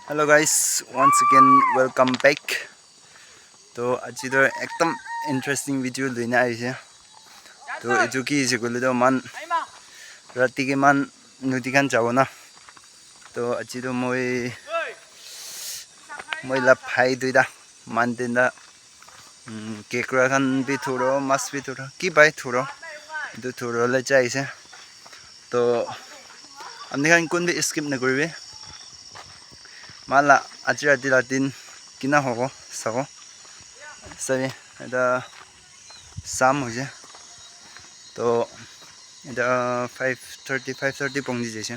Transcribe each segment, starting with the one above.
Hello guys, once again welcome back. তো আজিতো একদম ইণ্টাৰেষ্টিং ভিডিঅ' লৈনে আহিছে। তো এইটো কি হৈছে ক'লেতো মান ৰাতিকে মান নদীখন যাব না। তো আজিতো মই লা ভাই দুইটা মান তিনিটা কেঁকোৰাখন বি ধৰো, মাছ বি ধৰো, কি পাই ধৰো, এইটো ধৰিবলৈ যাই আহিছে। তো আপুনি খান কোন বি স্কিপ নকৰিবি। মালা আজি ৰাতি ৰাতিন কিনা হ'ব চাব। চাবি, এটা চাম হৈছে। তো এটা 5:30, 5:30 পहुঁচি যাইছে।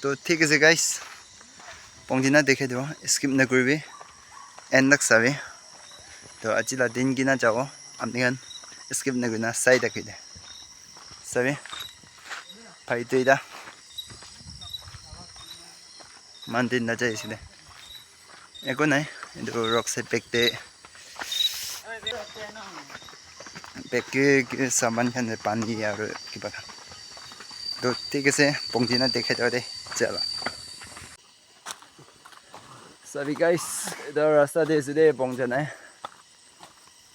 তো ঠিক আছে গাইছ, পংজিনা দেখাই দিব, স্কিপ নকৰিবি, এণ্ড তক চাবি। তো আজি দিন কিনা যাব, আপুনি খান স্কিপ নকৰি না চাই থাকি দে। চাবি, ভাইটো এতিয়া মান দিন নাযাইছিলে, একো নাই। এইটো ৰক চাইড বেগতে বেগকে চামান খান, পানী আৰু কিবা খান। তো ঠিক আছে, পংজিনা দেখাই দিব দে। চলো, চাবি গাইছ, এটা ৰাস্তা দি আছে দেই, পংজা নাই।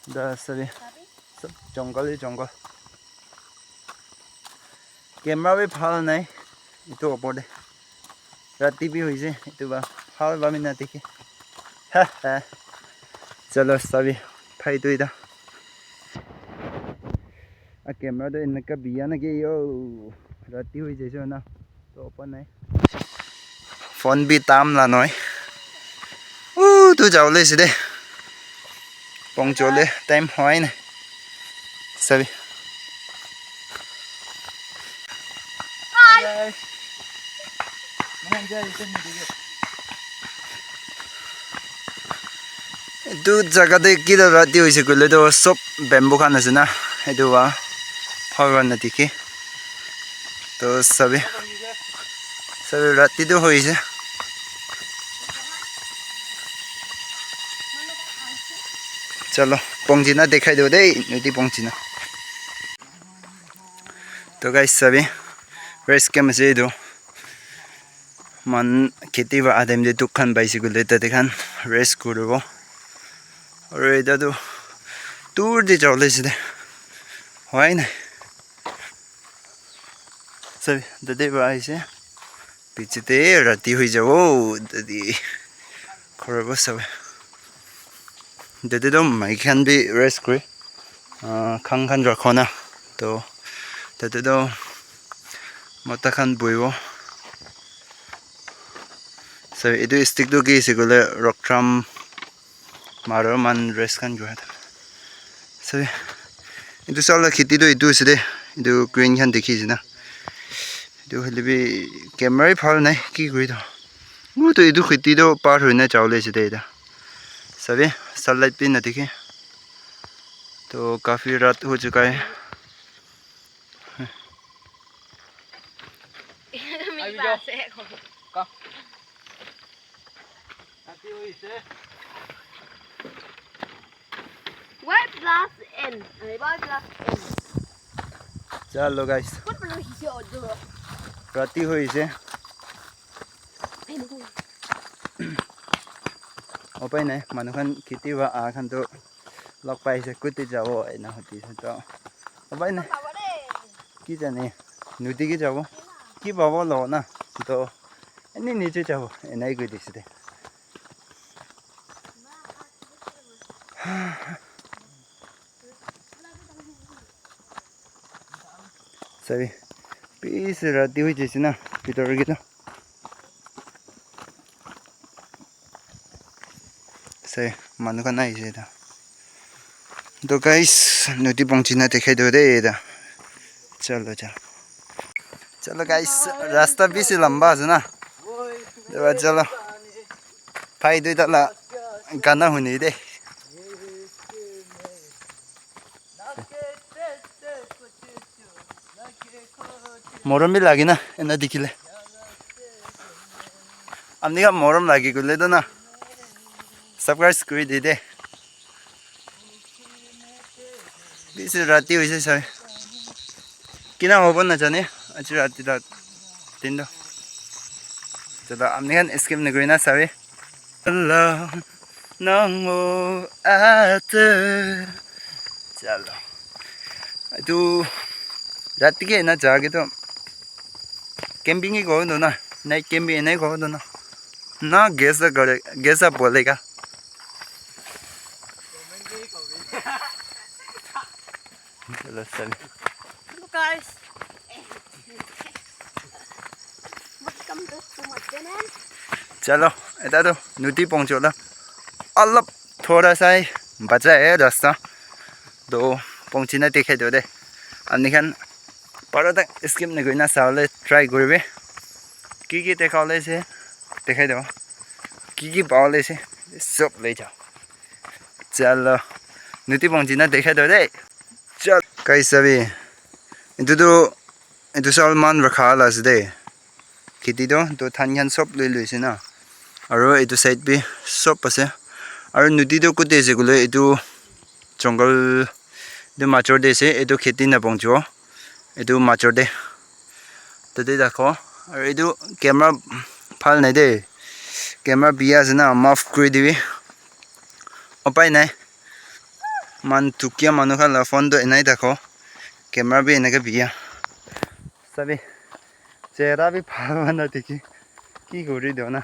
এটা চাবি, চব জংঘলেই জংঘল। কেমেৰা বি ভাল নাই এইটো ওপৰতে, ৰাতি বি হৈছে, এইটো বা ভাল ভাবি নাদেখি। চলো, চাবি ভাইটো এতিয়া কেমেৰাটো এনেকুৱা বিয়া নেকি? অ' ৰাতি হৈ যাইছে না, তো ওপৰ নাই। ফোন বি তাম না নহয়। তো যাবলৈ হৈছে দেই, পংচলে টাইম হোৱাই নাই। চাবি, এইটো জেগাতে কি ৰাতি হৈছে ক'লেতো চব বেম্বু খান আছে না, সেইটো বা ভাল নাদেখি। তো চাবি চাবি, ৰাতিটো হৈছে। চলো, পংজিনা দেখাই দিওঁ দেই, নদী পংজিনা। তো গাইছ, চাবি, ৰেষ্ট কেম্প আছে এইটো। মান খেতি বা আধাইমতে দুখ খান পাইছে গ'লে তাতে খান ৰেষ্ট কৰিব। আৰু এতিয়াতো দূৰ দি যাব লাগিছে দে, হোৱাই নাই। চাবি, তাতে পৰা আহিছে, পিছতে ৰাতি হৈ যাব। তাতে ঘৰৰ পৰা চাবে, তাতেতো মাইকী খান বি ৰেষ্ট কৰে, খাং খান ৰাখ না। তো তাতেতো মতা খান বহিব। চাবি, এইটো ষ্টিকটো কি হৈছে ক'লে ৰক ট্ৰাম মাৰৰ মান ৰেষ্ট খান কৰা। চাবি, এইটো চাউল খেতিটো এইটো হৈছে দেই, এইটো গ্ৰীণ খান দেখিছে না। এইটো হ'লে বি কেমেৰাই ভাল নাই, কি কৰি থ। তো এইটো খেতিটো পাৰ হৈ নাই চাউল আহিছে দেই। এতিয়া চাবি, सनलाइट भी नहीं दिखे, तो काफ़ी रात हो चुका है। มีปลาแทรกของ ৰাতি হৈছে। Y plus N อะไร Y plus N? চলো গাইস। พูดเป็นเขียวด้วย ৰাতি হৈছে। উপায় নাই, মানুহখন খেতি বা আহাখানটো লগ পাইছে, ক'তে যাব এনে সুধিছে। তো উপায় নাই, কি জানে নদীকে যাব, কি পাব লগ না। তো এনেই নিজে যাব এনেই কৈ দিছে দে। চাবি, পিছে ৰাতি হৈ যাইছে না ভিতৰকেইটা। চাবি, মানুহখন আহিছে এতিয়া। তো গাইস, নদী পংচিনা দেখাই দিওঁ দেই এতিয়া। চলো চলো চলো গাইস, ৰাস্তা বেছি লম্বা আছে না। এবাৰ চলো, ভাই দুইটা গানা শুনি দেই। মৰম বি লাগে না এনে দেখিলে। আপুনি মৰম লাগি গ'লেতো না ছাবস্ক্ৰাইব কৰি দি দে। বেছি ৰাতি হৈছে ছাৰ, কিনা হ'ব নাজানে আজি ৰাতি দিনটো। চলো আপুনি খান স্কিপ নকৰি না চাবি। নঙো আতে। চলো, এইটো ৰাতিকে এনে যাগে কেম্পিং কৰো না, নাইট কেম্পিং এনেই কৰো না না গেছ কৰে, গেছ बोलेगा। চলো চলো। Guys. Welcome to my channel. चलो, এটা तो नदी पहुँचोला, অলপ थोड़ा सा ही बचा है रास्ता, तो পहुঁচিনা দেখাই দিওঁ দে। আপনি খান পাৰোঁ স্কিপ নকৰি না চাবলৈ ট্ৰাই কৰিবি। কি কি দেখা ওলাইছে দেখাই দিওঁ, কি কি পাব ওলাইছে চব লৈ যাওঁ। চলো, নদী পहुঁচিনা দেখাই দিওঁ দেই। চল গাইছ, চাবি, এইটোতো এইটো চাউল ৰখা আছে দেই। খেতিটো তো ধান খান চব লৈ লৈছে না, আৰু এইটো চাইড বি চব আছে। আৰু নদীটো ক'ত আছে ক'লে এইটো জংঘল, এইটো মাজতে আছে। এইটো খেতি নাপहुঁচিব, এইটো মাজতে তাতে দেখো। আৰু এইটো কেমেৰা ভাল নাই দেই, কেমেৰা বিয়া আছে না, মাফ কৰি দিবি, উপায় নাই। মান দুখীয়া মানুহ খান ফোনটো এনেই দেখো, কেমেৰা বি এনেকৈ বিয়া। চাবি, চেহেৰা বি ভাল হোৱা দেখি কি কৰি দিওঁ না,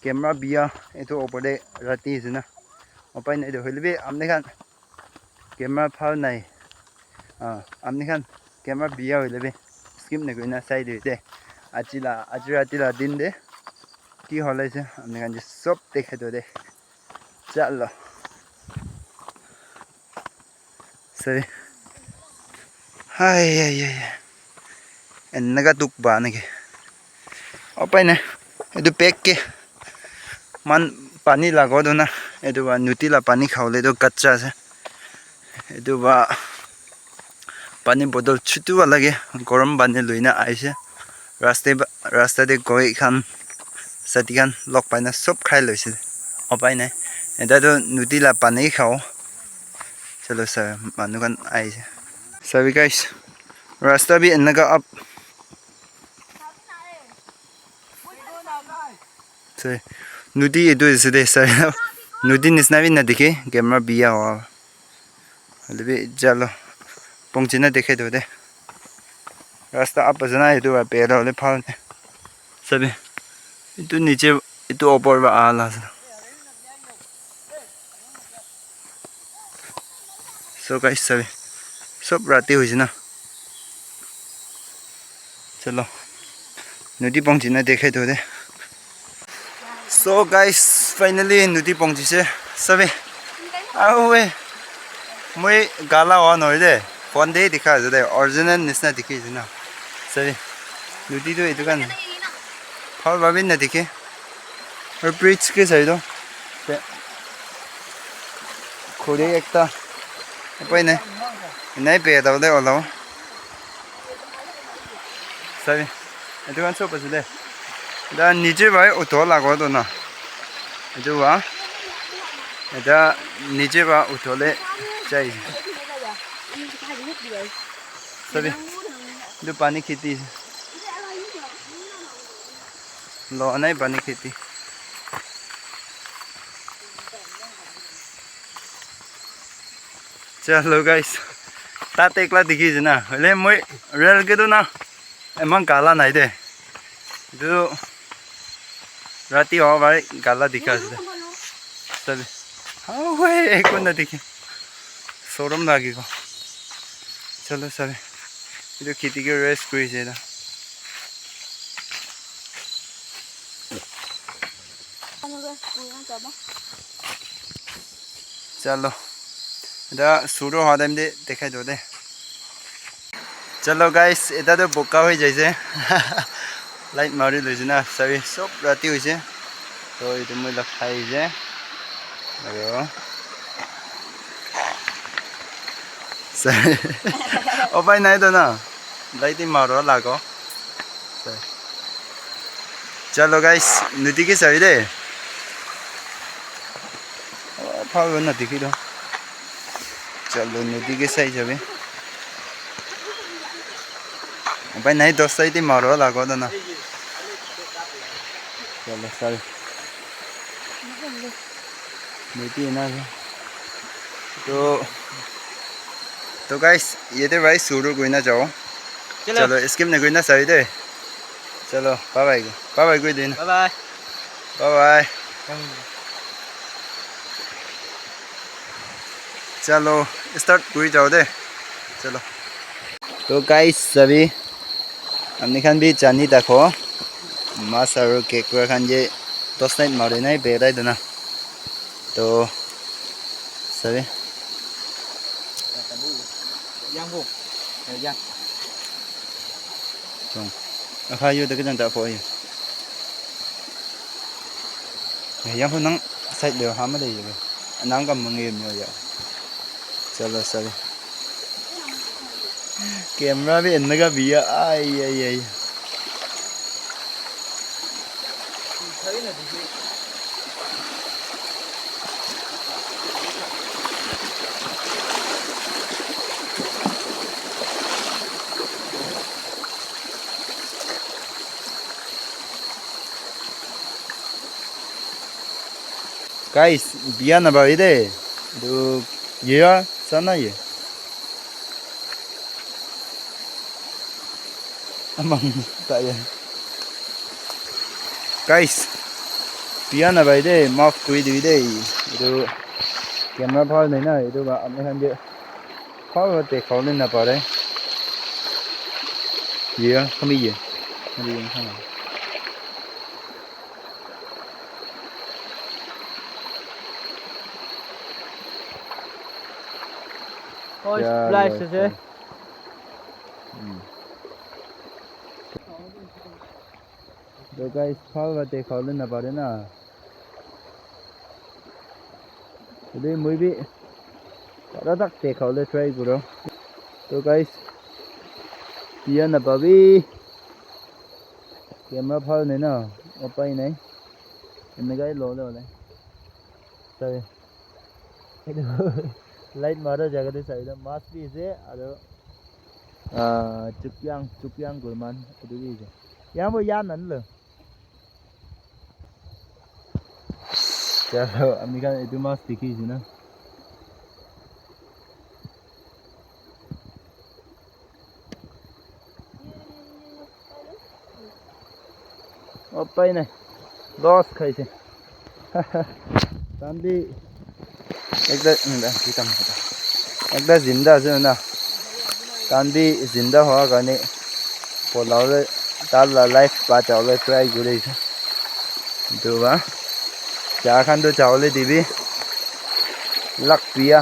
কেমেৰা বিয়া। এইটো ওপৰতে ৰাতি আছে না, উপায় নাই। হ'লে আপুনি খান কেমেৰা ভাল নাই, আপুনি খান কেমেৰা বিয়া হ'লে স্কিপ নকৰি না চাই দিওঁ দেই। আজিলা আজি ৰাতিলা দিন দে কি হ'লাইছে আপুনি খান চব দেখাই দিওঁ দেই। চলো চাবি, হাই হাই হাই, এনেকুৱা দুখ বা নেকি, উপায় নাই। এইটো পেককে মান পানী লাগতো না, এইটো বা নদীলা পানী খাবলৈতো কাচ্চা আছে। এইটো বা পানী বটল ছুটিব লাগে, গৰম পানী লৈ না আহিছে। ৰাস্তাই ৰাস্তাতে গৈ খান চাতি খান লগ পাই না চব খাই লৈছে, উপায় নাই। এতিয়াতো নদীলা পানী খাওঁ। চলো ছাৰ, মানুহখন আহিছে। চাবি গাইছ, ৰাস্তা বি এনেকুৱা আপ। নদী এইটো আছে দেই ছাৰ, নদী নিচিনা বি নেদেখি, কেমেৰা বিয়া হোৱা হ'লে। চলো, পहुঁচিনা দেখাই দিওঁ দে। ৰাস্তা আপ আছে না, এইটো বেয়া হ'লে ভাল চাবি। এইটো নিচে, এইটো ওপৰ বা আল আছে। চ' গাইছ, চাবি, চব ৰাতি হৈছে না। চলো, নদী পहुঁচিনা দেখাই দিওঁ দে। চ' গাইছ, ফাইনেলি নদী পहुঁচিছে। চাবি, আৰু মই গালা হোৱা নহয় দেই, ফোন দেই দেখা আছে দেই, অৰিজিনেল নিচিনা দেখিছে না। চাবি, নদীটো এইটো কাৰণে ভাল ভাবি নেদেখে। আৰু ব্ৰিজ কে চাইডো খৰি একটা, উপায় নাই, এনেই বেয়া দে ওলাব। চাবি, এইটো কাৰণে চব আছে দেই। এতিয়া নিজে ভাই উঠো লাগতো না, এইটো বা এতিয়া নিজে বা উঠলে যাই। চাবি, এইটো পানী খেতি লোৱা নাই, পানী খেতি। চলো গাইছ, তাত একলা দেখিছে না, হ'লে মই ৰেলকেতো না ইমান গালা নাই দে। এইটো ৰাতি হ'ব পাৰে, গালা দেখা আছে। চাবি, একো নেদেখি, চৰম লাগিব। চলো চাবি, এইটো খেতিকে ৰেষ্ট কৰিছে এটা। চলো, এটা শুরু হওয়া টাইম দিয়ে দেখাই দিওঁ দে। চলো গাইছ, এটাতো বোকা হৈ যাইছে, লাইট মাৰি লৈছে না। চাবি, চব ৰাতি হৈছে। তো এইটো মই খাই আহিছে আৰু উপায় নাইতো না, লাইট মাৰো লাগ। চলো গাইছ, নদীকে চাবি দেই, ভাল নদীকে। চলো, নদীকে চাই যাবি, উপায় নাই, দহ চাইতে মাৰো লাগত না। चलो सर नीति ना। तो तो गाइस ये तो भाई शुरू कोई ना जाओ। चलो स्किप नहीं कोई ना सही दे। चलो बाय बाय बाय बाय कोई दिन बाय बाय बाय बाय। चलो स्टार्ट कोई जाओ दे। चलो तो गाइस सभी हमने खान भी जानी देखो माছ আৰু কেঁকুৰা খান যে 10 নাইট মাৰে নাই বেৰাই দনা। তো সবে चलो सभी कैमरा भी इनका भी आई आई आई। गाइस बिया ना भाई दे तो ये sana ye amang tak ya guys biya na bai de maaf kui di de itu camera phal nahi na itu ba apne khan je phal te khol na pare ye khami ye khami ye khana Splice तो guys फल देखा ना पारे ना मुई भी तक देखा ट्राई करो। तो गाइस पिया ना पाबी कैमरा फल नहीं ना उपाय नहीं इनमें गाइस लो लो सही लाइट मारो जगह साइड मास्क भी इसे और चुकियांग चुकियांग गुरमान इसे यहाँ वो यान नन चलो अम्मी का इतु मास्क दिखी इसे ना। उपाय नहीं लॉस खाई से तांबी एकदा जिंदा আছে ना तांबी जिंदा হওয়ার কারণে পোলাওলে তার লাইফ বাঁচাওলে ট্রাই করেছে দুবা চা খান তো চাউলে দিবি লাক পিয়া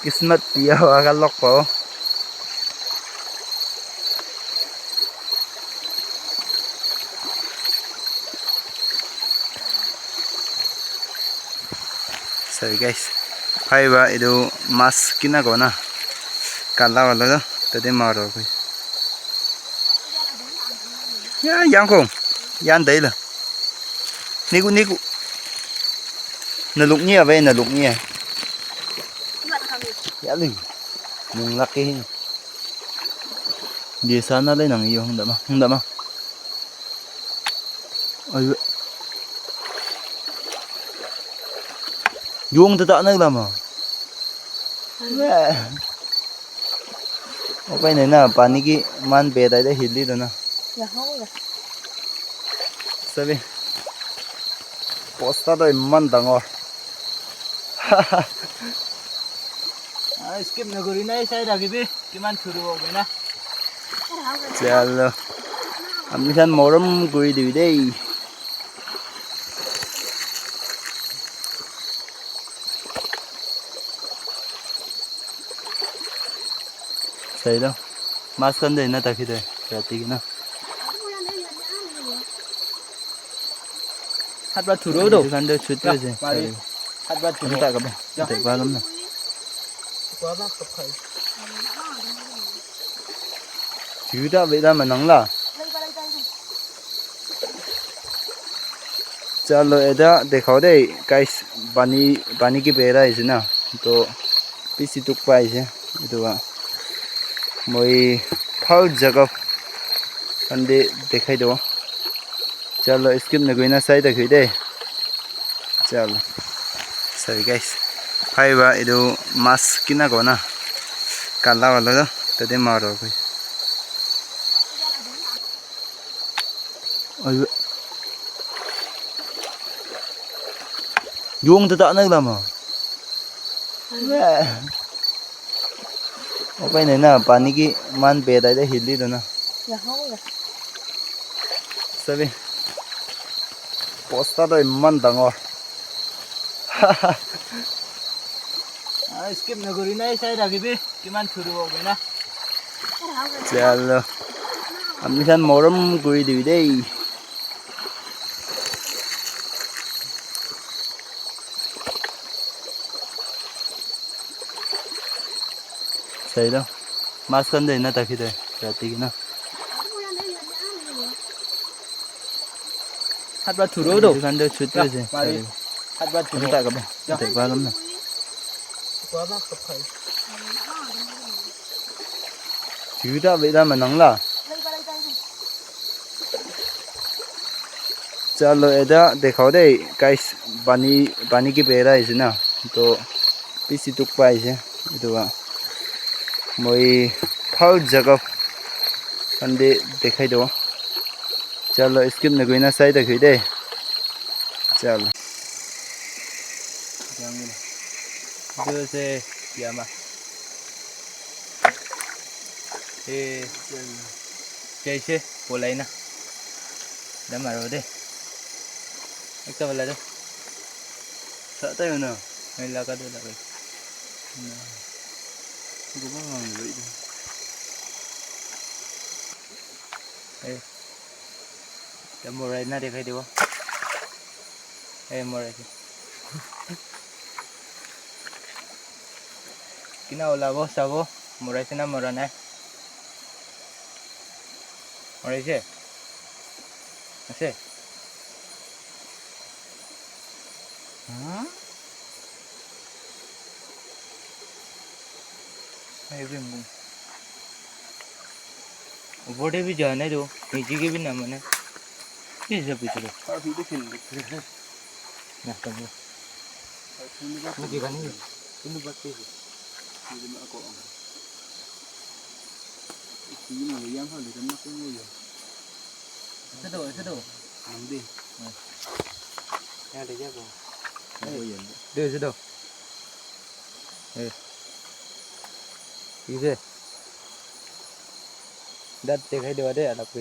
কিসমত পিয়া হওয়া লক পাও। Sorry guys हाइबा इदु मास किना को ना काला वाला तो तदे मारो कोई या yang không yan đấy là niku niku na luk niya ba na luk niya ya lu nung laki di sana le nang iyo hangda ma ayo yung tata nag lama okay na na पानी की मान बेदाय दे हिली दना सभी पोस्ता तो इमान डांगोर skip नगरी ना side राखिबि किमान थुरु होगोन ना। चलो আমি খান মরম করে দিবি দেই। सही लो मास्क अंदर ना ताकि दे राती की ना हात बा थुरु दो दुकान दे छुट्टी से हात बा थुरु ता कबे ते बालम ना बाबा कब खाई जुदा बेदा मनंगला। चलो इधर देखो दे गाइस पानी पानी की बेरा है ना तो पीसी तुक पाई से तो मोई फल जगह अंदे दिखाई दो। চলো, স্কিপ নকৰি না চাই থাকি দেই। চলো, সৰি গাইছ, ফাইবা এইটো মাছ কিনা ক না কালা বালা তাতে মাৰো। Yung ta nag lama. Okay na na pani ki man pe dai hilli do na. Sabi. Posta do ইমান ডাঙৰ। স্কিপ নকৰি নাই চাই থাকিবি, কিমান থুৰিব না। চলো, আমি খান মৰম কৰি দিবি দেই। চাই দাও, মাছখান দেই না তাকি দে ৰাতি কিনা। হাত থুৰো দো। দোকান দে ছুটি আছে। হাত থুৰো তাকাবে দেখবা না। Juda beda menang la। चलो, इधर দেখাও দেই গাইস, পানি পানি কি বেৰা আহিছে না, তো বেছি দুখ পাইছে। এইটো মই ভাল জেগা কান্দে দেখাই দিব। চলো, স্কিপ নকৰি না চাই থাকি দেই। চলো। আছে ইয়ামা এ যাইছে পলাই না দা মারো দে একটা বলা দে। সাতাই না। লাগা দে, লাগাই। এই মৰাই না দেখাই দিব। এই মৰাইছে কিনা ওলাব চাব, মৰাইছে না মৰা নাই। মৰাইছে আছে। ওপরে भी जाने दो, नीचे के भी ना मने ये सब पिछले ना तुम मुझे गाने तुम बात पे। Sedo, sedo. Ambil. Ya, ada jago. Deh, sedo. Eh. ইছে দাঁত দেখাই দেওয়া দে আলাপ।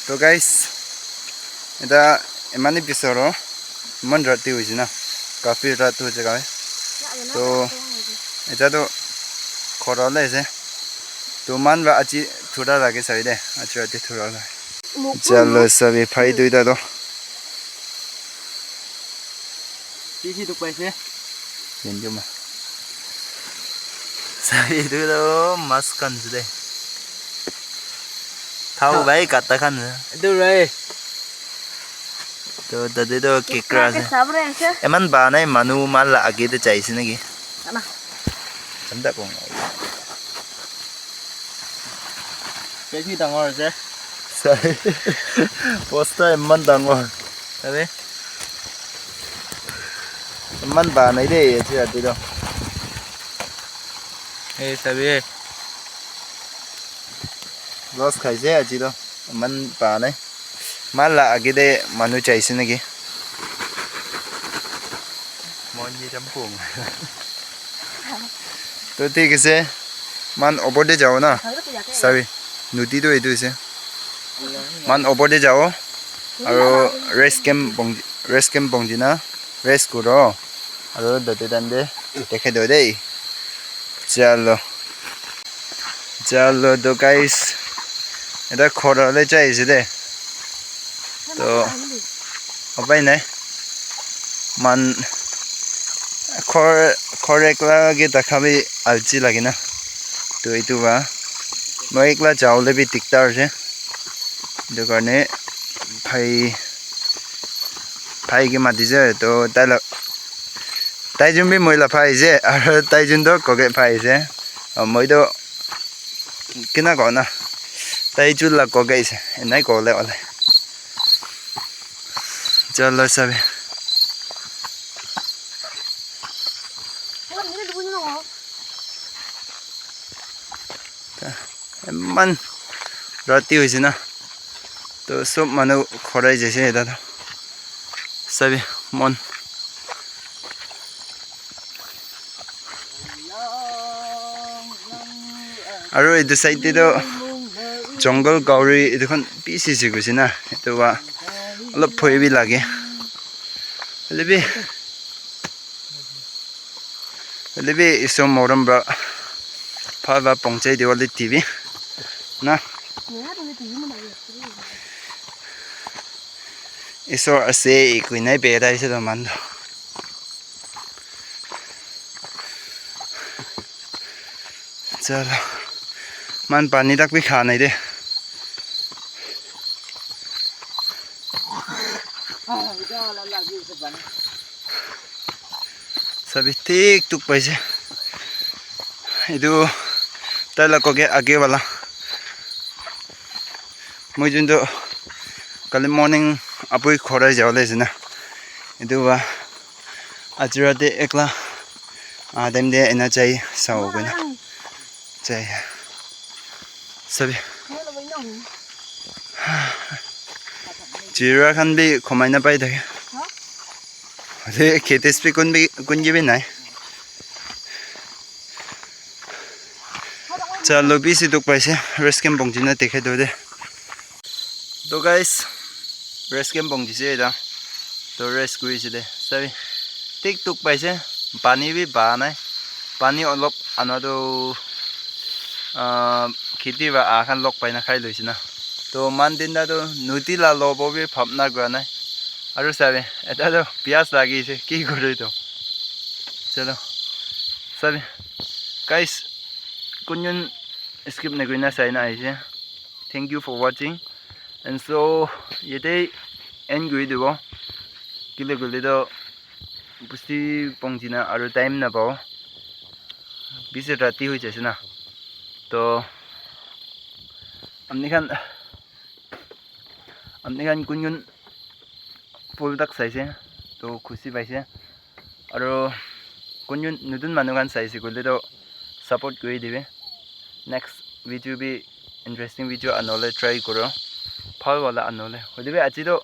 তো গাইস, এটা ইমানেই পিছৰ, ইমান ৰাতি হৈছে না, কাফি ৰাত হৈছে গাঁৱে। তো এতিয়াতো ঘৰলৈ আহিছে। তো মান বা আজি থোৰা লাগে চাবি দে, আজি ৰাতি থোৰা লাগে। চলো চাবি, ফাই দুইটা তো কি কি দুখ পাইছে। চাবি, দুইটা মাছ কানছে দে, থাও ভাই, কাটা খানছে। দৌৰাই। তো তাতে তো কেকৰা আছে, ইমান বা নাই মানুহ মাল আগেতে চাইছে নেকি। বেছি ডাঙৰ আছে। বস্তা ইমান ডাঙৰ। তাতে ইমান বা নাই দেই আজি ৰাতিটো। এই চাবি। লছ খাইছে আজিতো, ইমান বা নাই মাল আগেতে মানুহ চাইছে নেকি। মন তো ঠিক আছে, মান ওপৰতে যাওঁ না। চাবি, নদীটো এইটো হৈছে, মান ওপৰতে যাওঁ আৰু ৰেষ্ট কেম্প বংজিনা ৰেষ্ট কৰোঁ আৰু তাতে তাতে দেখাই দিওঁ দেই। চলো চলো। তো গাইস, এটা ঘৰলৈ যাই আহিছে দেই। তো উপায় নাই, মান খৰ খৰ একলাগে দেখাবি আলচি লাগে না। তো এইটো বা মই একলা যাবলৈ বি দিগদাৰ হৈছে, সেইটো কাৰণে ভাই ভাইকে মাতিছে। তো তাই তাই যোন বি মই লাফা আহিছে আৰু তাই যোনটো ককে ভাই আহিছে। মইতো কেনে কওঁ না, তাই যোন লাগ ককে আহিছে, এনেই ক'লে ওলাই। চলো চাবি। ইমান ৰাতি হৈছে না, তো চব মানুহ খৰাই যাইছে এটা। চাবি মন। আৰু এইটো চাইডতেতো জংঘল গাউৰি এইটোখন পিচিছে গৈছে না, এইটো বা অলপ ভয় লাগে। হ'লেবি হ'লেবি ঈশ্বৰ মৰম বা ভাল বা পहुঁচাই দিবলৈ টিভি না। ঈশ্বৰ আছে, একো নাই বেড়াইছে তো মানুহ। চলো, মান পানী তাক বি খা নাই দে। চাবি, ঠিক টুক পাইছে এইটো। তাই লগে আগে বালা মই যোনটো কালি মৰ্ণিং আপুই খৰাই যাব লাগিছে না, এইটো বা আজি ৰাতি একলা টাইম দে এনা চাই চাব না চাই। চাবি, জিৰা খান বি কমাই নাপাই থাকে। খেতিছ বি কোন কোনগিবি নাই। চলো, বেছি দুখ পাইছে। ৰেষ্ট কেম্প বংজিনা দেখাই দিওঁ দে। তো গাইছ, ৰেষ্ট কেম্প বংজিছে এতিয়া, তো ৰেষ্ট কৰিছে দে। চাবি, ঠিক দুখ পাইছে। পানী বি বাহ নাই। পানী অলপ আনাটো খেতি বা আখান লগ পাই না খাই লৈছে না। তো মান দিনটো নদী লা ল'ব বি ভাৱনা কৰা নাই। আৰু চাবি, এটাতো পিঁয়াজ লাগিছে, কি কৰে তো। চলো, চাবি গাইছ, কোনজন স্কিপ নকৰি না চাই না আহিছে, thank you for watching. And so ইয়াতে এণ্ড কৰি দিব। কেলে গ'লেতো পুষ্টি পংজিনা আৰু টাইম নাপাওঁ, বেছি ৰাতি হৈ যাইছে না। তো আপুনি খান কোন কোন ফুল তাক চাইছে, তো খুচি পাইছে, আৰু কোন কোন নতুন মানুহ খান চাইছে গ'লেতো ছাপোৰ্ট কৰি দিবে। Next video' be interesting video' আনলৈ ট্ৰাই কৰোঁ, ভাল वाला আনলৈ হ'লেবি। আজিতো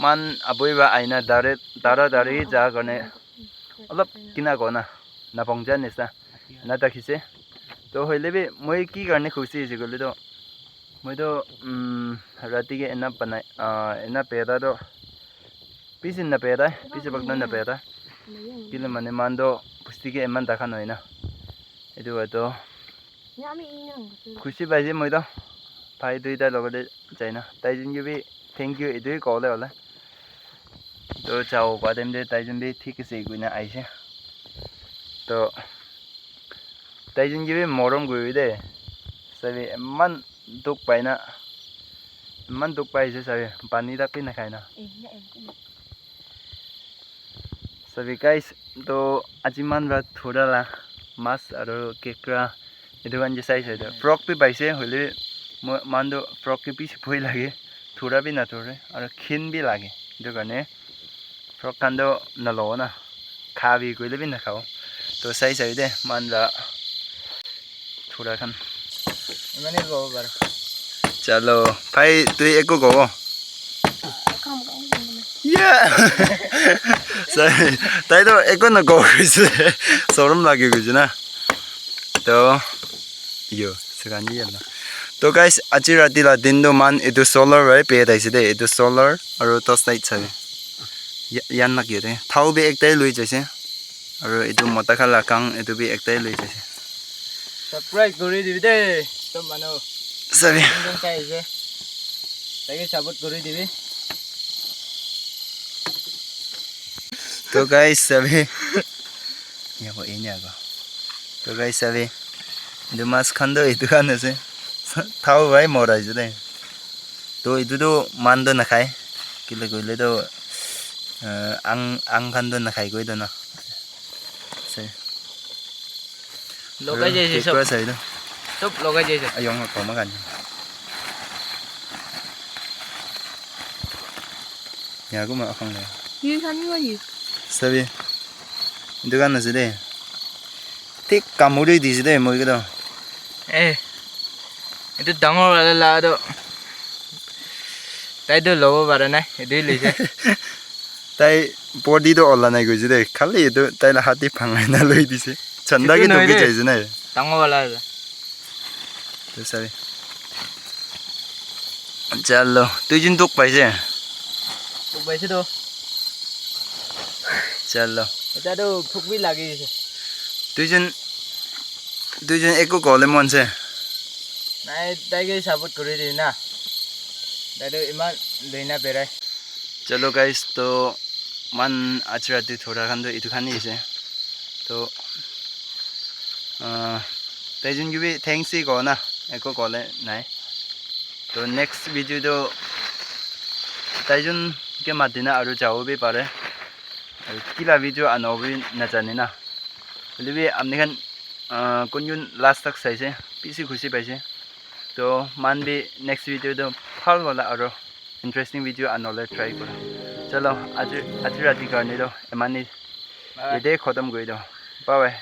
মান আবৈ বা আইনা দাৰে দাৰা দাৰি যা কাৰণে অলপ কিনা কনা নাপংজা নিচিনা নাদেখিছে। তো হ'লেবি মই কি কাৰণে খুচি হৈছে গ'লেতো মইতো ৰাতিকে এনা বনাই এনা পেদাটো পিছে নাপেদাই, পিছে বাগনা নাপেদা। কিন্তু মানে মানটো পুষ্টিকে ইমান দেখা নহয় না, এইটো হয়তো খুচি পাইছে। মইতো ভাই দুইটাৰ লগতে যায় না, তাইজনকে বি thank U এইটোৱে ক'বলৈ হ'লে। তো যাওঁ কোৱা টাইম দে, তাইজন বি ঠিক আছে কিনে আহিছে। তো তাইজনকে বি মৰম কৰিবি দেই। চাবি, ইমান দুখ পায় না, ইমান দুখ পাইছে। চাবি, পানী তাক নাখায় না। চাবি গাইছ, তো আজি মান বা ধৰালা মাছ আৰু কেঁকোৰা এইটো কাৰণে চাইছে। ফ্ৰক বি পাইছে, হ'লে মই মানটো ফ্ৰককে বেছি ভয় লাগে, ধৰা বি নধৰে আৰু ক্ষীণ বি লাগে। সেইটো কাৰণে ফ্ৰক খানটো নলওঁ না, খাবি কৰিলে বি নাখাওঁ। তো চাই চাবি দে মান বা ধৰা খান। ইমানেই ক'ব পাৰোঁ। চলো ভাই, তুই একো কব। Yeah! তাইতো একো নকওঁ কৈছে, চৰম লাগি গৈছে না। তো ইয়ো সেখানে না। তো গাইস, আজি ৰাতি দিনটো মান এইটো চলাৰ হয় পে আহিছে দেই। এইটো চলাৰ আৰু টৰ্চ লাইট চাবি ইয়ান নাকি দে। থাও বি একটাই লৈ যাইছে আৰু এইটো মতা খালা কাং এইটো বি একটাই লৈ যাইছে। ছাবস্ক্ৰাইব কৰি দিবি দেই চব মানুহ। চাবি। যোন যোন চাই আহিছে, তাকে ছাপোৰ্ট কৰি দিবি। তো গাইস চাবি, ইয়াকো এনে আকৌ। তো গাইস চাবি, এইটো মাছ খান্দো এইটো খান আছে, থাও ভাই মৰাইছে দেই। তো এইটোতো মানটো নাখায়, কেলে কৰিলেতো আং আং খানটো নাখায় কৈ না। লগাই যাইছে চব। চাইdo। চব লগাই যাইছে। আয়ং কমা কান। ইয়াকো মই অসম লাগে। You চাবি, দোকান আছে দেই, ঠিক কামুৰি দিছে দেই মই কিন্তু। এ এইটো ডাঙৰ লাটো তাইতো ল'ব পৰা নাই, এইটোৱে লৈছে। তাই বডিটো ওলা নাই গৈছে দেই, খালি এইটো তাই হাতী ভাঙাই না লৈ দিছে চন্দাকে। সেইটো নহয় ঢুকি দেই। যাইছে নাই। ডাঙৰ বালা। তো চাবি, চলো, তুই যোন তোক পাইছে। তোক পাইছেতো। চলো। এতিয়াতো ভোক বি লাগি গৈছে। দুইজন একো ক'লে মন আছে। নাই, তাইকে ছাপোৰ্ট কৰি দিয়ে না, তাইতো ইমান লৈ না বেৰাই। চলো গাইজ, তো মান আজি ৰাতি ধৰা খানটো এইটো খানি আছে। তো তাইজন কিবি থেংকছ কওঁ না, একো ক'লে নাই। তো নেক্সট ভিডিঅ'টো তাইজনকে মাতিনা আৰু যাব বি পাৰে, আৰু কিলা ভিডিঅ' আনব বি নাজানে না। হ'লে আপুনি খান কোন কোন লাষ্ট তাক চাইছে, বেছি খুচি পাইছে। তো মান বি নেক্সট ভিডিঅ'টো ভাল হ'লে আৰু ইণ্টাৰেষ্টিং ভিডিঅ' আনলৈ ট্ৰাই কৰা। চলো, আজি ৰাতিৰ কাৰণেতো ইমানেই, ইয়াতে খতম কৰি দিওঁ। Bye bye.